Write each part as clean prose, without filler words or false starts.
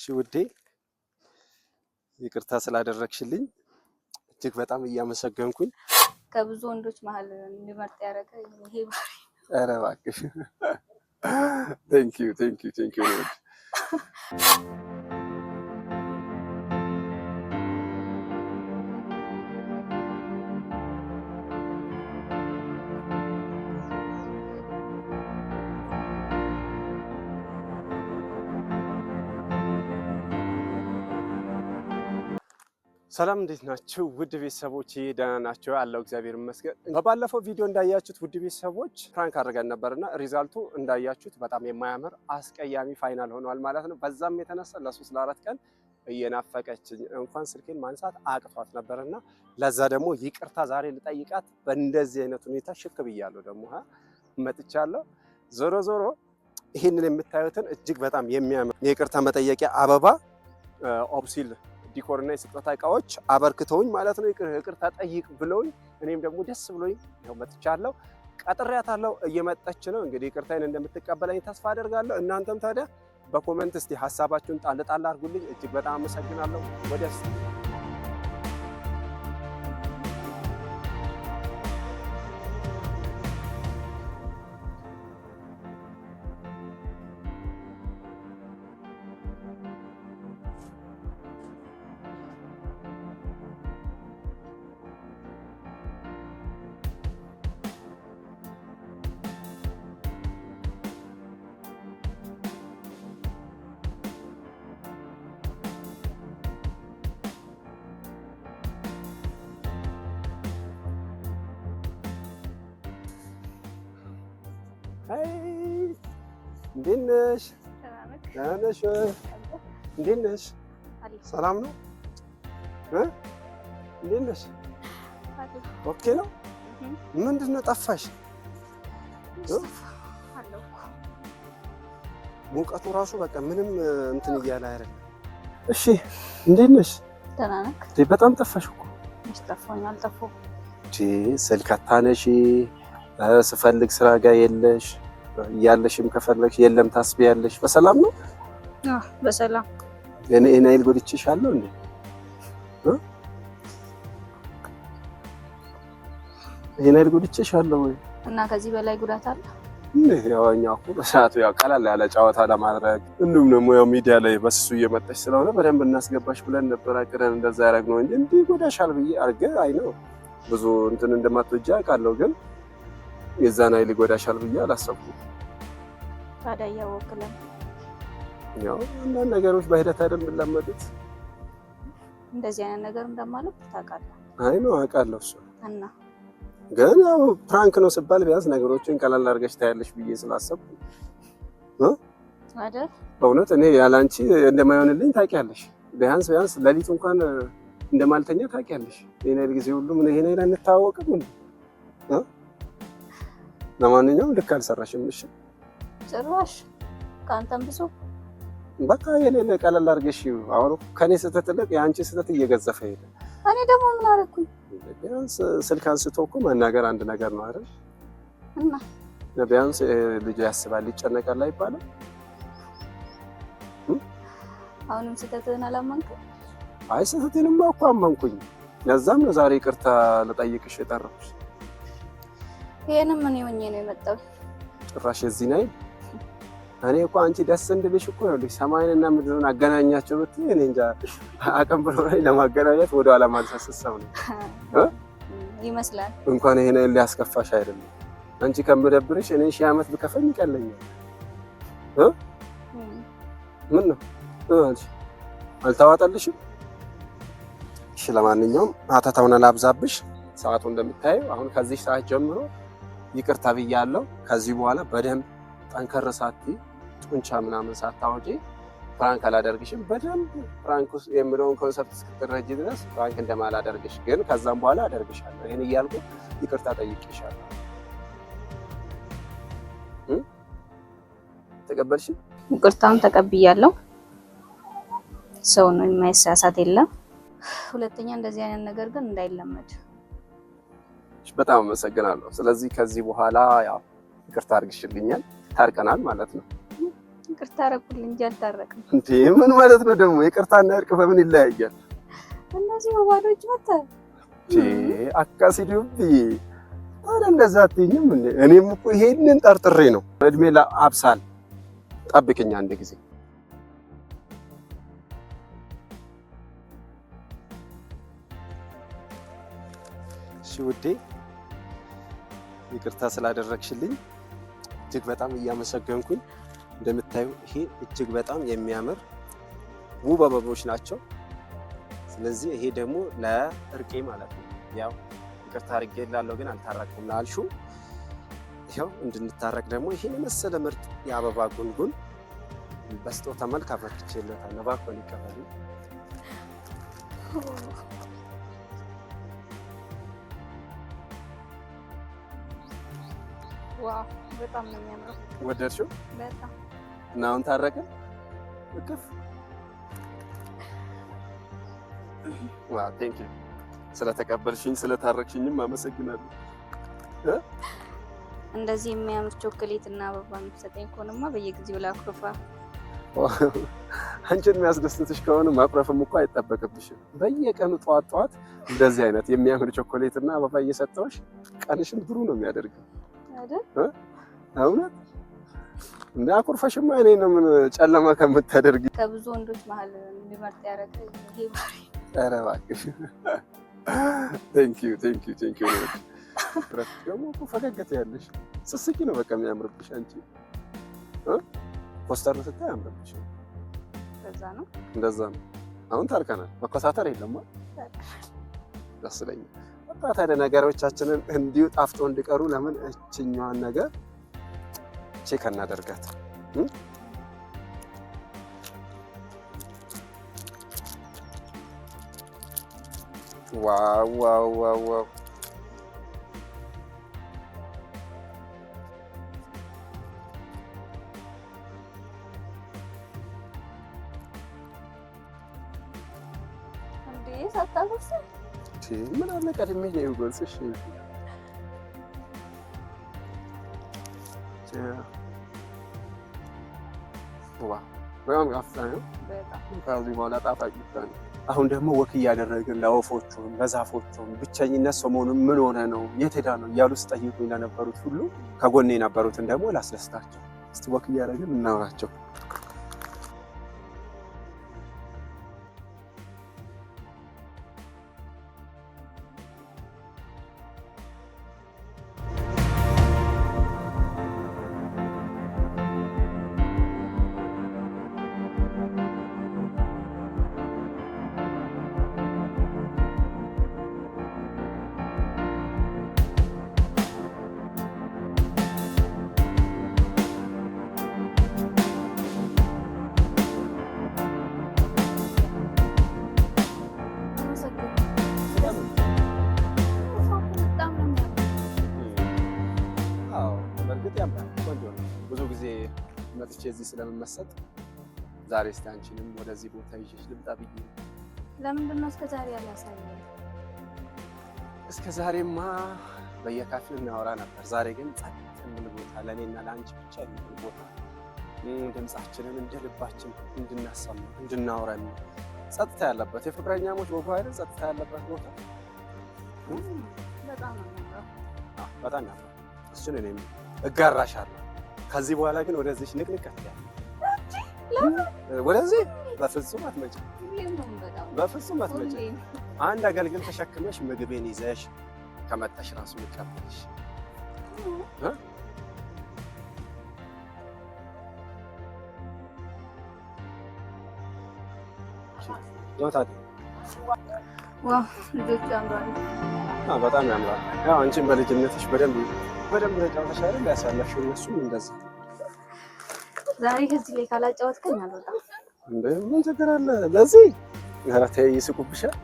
ውዴ፣ ይቅርታ ስላደረግሽልኝ እጅግ በጣም እያመሰገንኩኝ። ከብዙ ወንዶች መሀል እንዲመርጥ ያደረገ ይሄ ባህሪ። ኧረ እባክሽ፣ thank you, thank you, thank you። ሰላም፣ እንዴት ናችሁ? ውድ ቤተሰቦች፣ ደህና ናቸው አለው፣ እግዚአብሔር ይመስገን። በባለፈው ቪዲዮ እንዳያችሁት ውድ ቤተሰቦች prank አድርገን ነበርና result ኡ እንዳያችሁት በጣም የማያምር አስቀያሚ final ሆኗል ማለት ነው። በዛም የተነሳ ለ3 ለ4 ቀን እየናፈቀችኝ እንኳን ስልኬን ማንሳት አቅቷት ነበርና ለዛ ደግሞ ይቅርታ ዛሬ ልጠይቃት በእንደዚህ አይነት ሁኔታ ሽክ ብያለሁ፣ ደግሞ መጥቻለሁ። ዞሮ ዞሮ ይህንን የምታዩትን እጅግ በጣም የሚያምር የይቅርታ መጠየቂያ አበባ ኦፕሲል decor እና የስጦታ እቃዎች አበርክተውኝ ማለት ነው። ይቅርታ ጠይቅ ብለውኝ እኔም ደግሞ ደስ ብሎኝ ያው መጥቻለሁ። ቀጥሬያታለሁ፣ እየመጣች ነው። እንግዲህ ይቅርታዬን እንደምትቀበለኝ ተስፋ አደርጋለሁ። እናንተም ታዲያ በ comment እስቲ ሀሳባችሁን ጣል ጣል አድርጉልኝ። እጅግ በጣም አመሰግናለሁ። ወደ አይ፣ እንዴት ነሽ? ደህና ነሽ? እንዴት ነሽ? ሰላም ነው? እንዴት ነሽ? Okay ነው። ምንድን ነው ጠፋሽ? ሙቀቱ ራሱ በቃ ምንም እንትን እያለ አይደለም። እሺ፣ እንዴት ነሽ? ደህና ነህ? በጣም ጠፋሽ እኮ። መች ጠፋሁኝ? አልጠፋሁም። ስልክ አታነሺ፣ ስፈልግ ስራ ጋር የለሽ፣ እያለሽም ከፈለግሽ የለም ታስቢያለሽ። በሰላም ነው? በሰላም። እኔ ይሄን ጎድቼሻለሁ እንዴ? ይሄን ያህል ጎድቼሻለሁ ወይ? እና ከዚህ በላይ ጉዳት አለ? እንዴ፣ ያው እኛ እኮ በሰዓቱ ያው ቀላል ያለ ጨዋታ ለማድረግ እንዲሁም ደግሞ ያው ሚዲያ ላይ በስሱ እየመጣች ስለሆነ በደንብ እናስገባሽ ብለን ነበር አቅደን እንደዛ ያደረግነው እንጂ እንዲህ ጎዳሻል ብዬ አድርገ አይ ነው ብዙ እንትን እንደማትወጂ አውቃለሁ፣ ግን የዛን ኃይል ይጎዳሻል ብዬ አላሰብኩም። ታዲያ እያወቅልን ያው አንዳንድ ነገሮች በሂደት አይደል የሚለመዱት። እንደዚህ አይነት ነገር እንደማልወድ ታውቃለህ። አይ ነው፣ አውቃለሁ እሱ እና ግን ያው prank ነው ሲባል ቢያንስ ነገሮችን ቀላል አድርገሽ ታያለሽ ብዬ ስላሰብኩ። አይደል? በእውነት እኔ ያላንቺ እንደማይሆንልኝ ታውቂያለሽ። ቢያንስ ቢያንስ ሌሊት እንኳን እንደማልተኛ ታውቂያለሽ። ይሄን ያህል ጊዜ ሁሉ ምን ይሄን ያህል አንተዋወቅም እንዴ? ለማንኛውም ልክ አልሰራሽም። እሺ። ጭራሽ ከአንተም ብዙ። በቃ የሌለ ቀለል አድርገሽ። አሁን ከኔ ስህተት ይልቅ የአንቺ ስህተት እየገዘፈ ሄደ። እኔ ደግሞ ምን አደረኩኝ? ቢያንስ ስልክ አንስቶ እኮ መናገር አንድ ነገር ነው አይደል? እና ቢያንስ ልጅ ያስባል፣ ይጨነቃል አይባልም? አሁንም ስህተትህን አላመንክም? አይ፣ ስህተቴንማ እኮ አመንኩኝ። ለዛም ነው ዛሬ ይቅርታ ልጠይቅሽ የጠራሁሽ። ይሄንም ምን ሆኜ ነው የመጣው? ጭራሽ የዚህ ናይ እኔ እኮ አንቺ ደስ እንድልሽ እኮ ይኸውልሽ ሰማይንና ምድርን አገናኛቸው ብትይ እኔ እንጃ አቅም ብሎ ላይ ለማገናኘት ወደ ኋላ ማልሳሰብ ሰው ነው ይመስላል። እንኳን ይሄን ሊያስከፋሽ አይደለም። አንቺ ከምደብርሽ እኔ 1000 ዓመት ብከፈኝ ይቀለኛል። ምን ነው አልሽ? አልተዋጠልሽም? እሺ፣ ለማንኛውም ሀተታውን አላብዛብሽ። ሰዓቱ እንደምታየው አሁን ከዚህ ሰዓት ጀምሮ ይቅርታ ብያለሁ። ከዚህ በኋላ በደንብ ጠንከር ሳትይ ጡንቻ ምናምን ሳታወጪ prank አላደርግሽም። በደንብ prank ውስጥ የሚለውን concept እስክትረጂ ድረስ prank እንደማላደርግሽ ግን ከዛም በኋላ አደርግሻለሁ። ይህን እያልኩ ይቅርታ ጠይቄሻለሁ። ተቀበልሽ? ይቅርታውን ተቀብያለሁ። ሰው ነው፣ የማይሳሳት የለም። ሁለተኛ እንደዚህ አይነት ነገር ግን እንዳይለመድ። በጣም አመሰግናለሁ። ስለዚህ ከዚህ በኋላ ያው ይቅርታ አድርግሽልኛል፣ ታርቀናል ማለት ነው። ይቅርታ አደረኩልህ እንጂ አልታረቅም። እንዴ ምን ማለት ነው ደግሞ? ይቅርታና እርቅ በምን ይለያያል? እንደዚህ በባዶ እጅ መተህ አካሲዱብ ታዲያ እንደዛ አትይኝም እንዴ? እኔም እኮ ይሄንን ጠርጥሬ ነው። እድሜ ለአብሳል ጠብቅኝ አንድ ጊዜ። እሺ ውዴ፣ ይቅርታ ስላደረግሽልኝ እጅግ በጣም እያመሰገንኩኝ። እንደምታዩ ይሄ እጅግ በጣም የሚያምር ውብ አበቦች ናቸው። ስለዚህ ይሄ ደግሞ ለእርቄ ማለት ነው። ያው ይቅርታ አድርጌላለሁ ግን አልታረቅኩም ላልሽው ይኸው እንድንታረቅ ደግሞ ይሄን የመሰለ ምርጥ የአበባ ጉንጉን በስጦታ መልክ አበርክቼለታለሁ። እባክዎን ይቀበሉ። Wow በጣም ነው የሚያምረው። ወደድሽው? በጣም። እና አሁን ታረቅን? እቅፍ። Wow, thank you። ስለተቀበልሽኝ ስለታረቅሽኝም አመሰግናለሁ። እንደዚህ የሚያምር ቾኮሌት እና አበባ የምትሰጠኝ ከሆነማ በየጊዜው ላኩርፋ። አንቺን የሚያስደስትሽ ከሆነ ማኩረፍም እኮ አይጠበቅብሽም። በየቀኑ ጠዋት ጠዋት እንደዚህ አይነት የሚያምር ቾኮሌት እና አበባ እየሰጠሁሽ ቀንሽን ብሩህ ነው የሚያደርገው። አይደል? እውነት እንደ አኩርፈሽማ እኔ ነው ምን ጨለማ ከምታደርጊ። ከብዙ ወንዶች መሀል እንዲመርጥ ያደረገ ይሄ ባህሪ። ኧረ እባክሽ፣ thank you, thank you, thank you። ደግሞ እኮ ፈገግ ትያለሽ። ስትስቂ ነው በቃ የሚያምርብሽ። አንቺ ኮስተር ስታይ አያምርብሽ። በዛ ነው። እንደዛ ነው። አሁን ታርቀናል። መኮሳተር የለም። ደስ ይለኛል። በቃ ታዲያ ነገሮቻችንን እንዲሁ ጣፍጦ እንዲቀሩ ለምን እችኛዋን ነገር check እናደርጋት? Wow, wow, wow, wow! እንዴ ሳታጎርስ? ምን አለ ቀድሜ ነው የጎርስሽ። Wow፣ በጣም ጣፍጣ ነው። በጣም። ከዚህ በኋላ ጣፋጭ ብቻ ነው። አሁን ደግሞ walk እያደረግን ለወፎቹም ለዛፎቹም ብቸኝነት ሰሞኑን ምን ሆነ ነው የት ሄዳ ነው እያሉ ስጠይቁኝ ለነበሩት ሁሉ ከጎኔ የነበሩትን ደግሞ ላስደስታቸው። እስቲ walk እያደረግን እናውራቸው። አመሰግናለሁ። በጣም ነው የሚያምረው። አዎ በእርግጥ ያምራል፣ ቆንጆ ነው። ብዙ ጊዜ መጥቼ እዚህ ስለምመሰጥ ዛሬ እስቲ አንቺንም ወደዚህ ቦታ ይዤሽ ልምጣ ብዬ ነው። ለምንድን ነው እስከ ዛሬ ያላሳየኝ? እስከ ዛሬማ በየካፌው እናወራ ነበር። ዛሬ ግን ጸጥ የሚል ቦታ፣ ለእኔና ለአንቺ ብቻ የሚሆን ቦታ፣ ድምፃችንን እንደ ልባችን እንድናሰማ እንድናወራ የሚል ጸጥታ ያለበት የፍቅረኛሞች ቦታ አይደል? ጸጥታ ያለበት ቦታ። በጣም ነው የሚያምረው። አዎ፣ በጣም ያምራል። እሱን እኔም እጋራሻለሁ። ከዚህ በኋላ ግን ወደዚህ ንቅንቅ አትያለሽ። ወደዚህ በፍጹም አትመጭም። ሁሌም ነው የምመጣው። በፍጹም አትመጭም። ሁሌም። አንድ አገልግል ተሸክመሽ ምግቤን ይዘሽ ከመጣሽ ራሱ ልቀበልሽ። እ? ነው ታዲያ። Wow ልጆቹ ያምራሉ። አዎ፣ በጣም ያምራል። ያው አንቺን በልጅነትሽ በደንብ በደንብ ተጫውተሽ አይደል ያሳለፍሽው? እነሱም እንደዛ። ዛሬ ከዚህ ላይ ካላጫወትከኝ አልወጣም። እንደ ምን ችግር አለ? ለዚህ ኧረ ተይ ይስቁብሻል።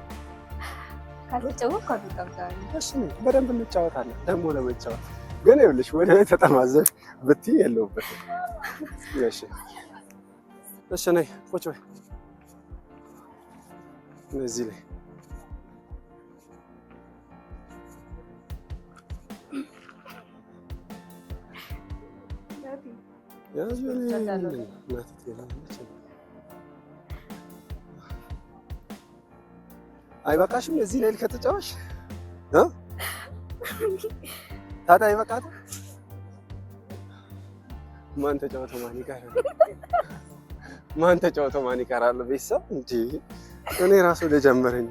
ካልተጫወትኩ አልወጣም ዛሬ። እሺ በደንብ እንጫወታለን። ደግሞ ለመጫወት ግን ይኸውልሽ ወደ ላይ ተጠማዘሽ ብትይ የለውበትም። እሺ እሺ፣ ነይ ቁጭ በይ እዚህ ላይ። አይበቃሽም? እዚህ ላይ ከተጫወሽ ታዲያ አይበቃትም? ማን ተጫወተ ማን ይቀራል? ማን ተጫወተ ማን ይቀራል? ቤተሰብ እንዴ እኔ ራሱ ልጀምረኝ።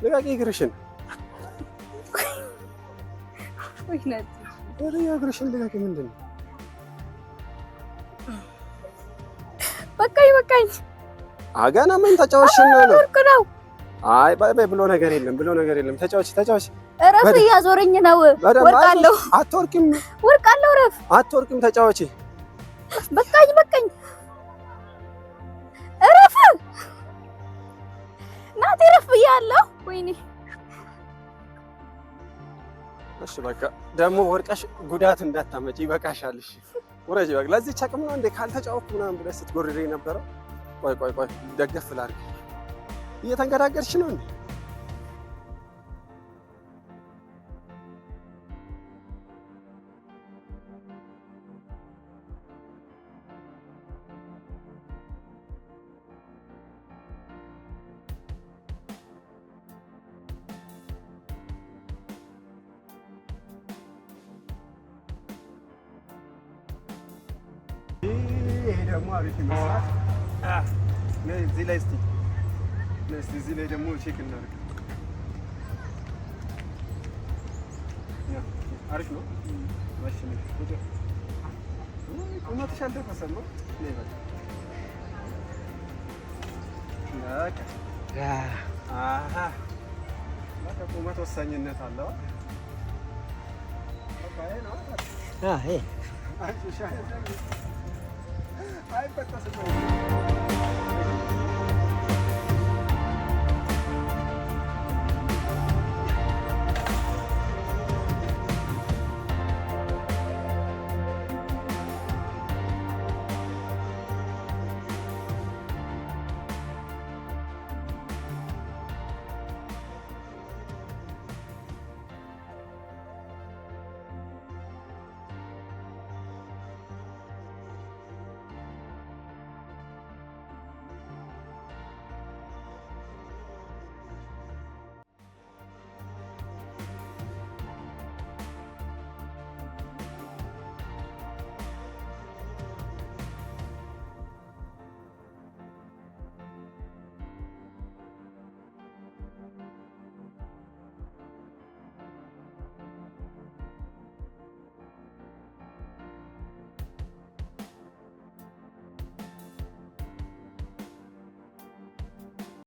ልቃቂ እግርሽን፣ እግርሽን ልቃቂ። ምንድን ነው? በቃኝ በቃኝ። ገና ምን ተጫወትሽ ነው? ነው። አይ ባይ ባይ ብሎ ነገር የለም፣ ብሎ ነገር የለም። ተጫወች ተጫወች። እረፍ፣ እያዞረኝ ነው። ወርቃለሁ። አትወርቂም፣ ወርቃለሁ። እረፍ፣ አትወርቂም። ተጫወቺ። በቃኝ በቃኝ። እረፍ ናቲ፣ እረፍ ብያለሁ። ወይኔ እሺ በቃ ደግሞ ወርቀሽ ጉዳት እንዳታመጪ ይበቃሻል። እሺ ውረጅ። በቃ ለዚህ አቅም ነው እንዴ ካልተጫወትኩ ምናምን ብለሽ ስትጎርሪ የነበረው? ቆይ ቆይ ቆይ ደገፍ ላድርግ። እየተንገዳገድሽ ነው እንዴ? ይሄ ደግሞ አሪፍ ይመስላል። እዚህ ላይ እስኪ እዚህ ላይ ደግሞ check እናድርግ። አሪፍ ነው። ቁመትሽ አልደረሰም ነው። ቁመት ወሳኝነት አለው። አይበጠስም።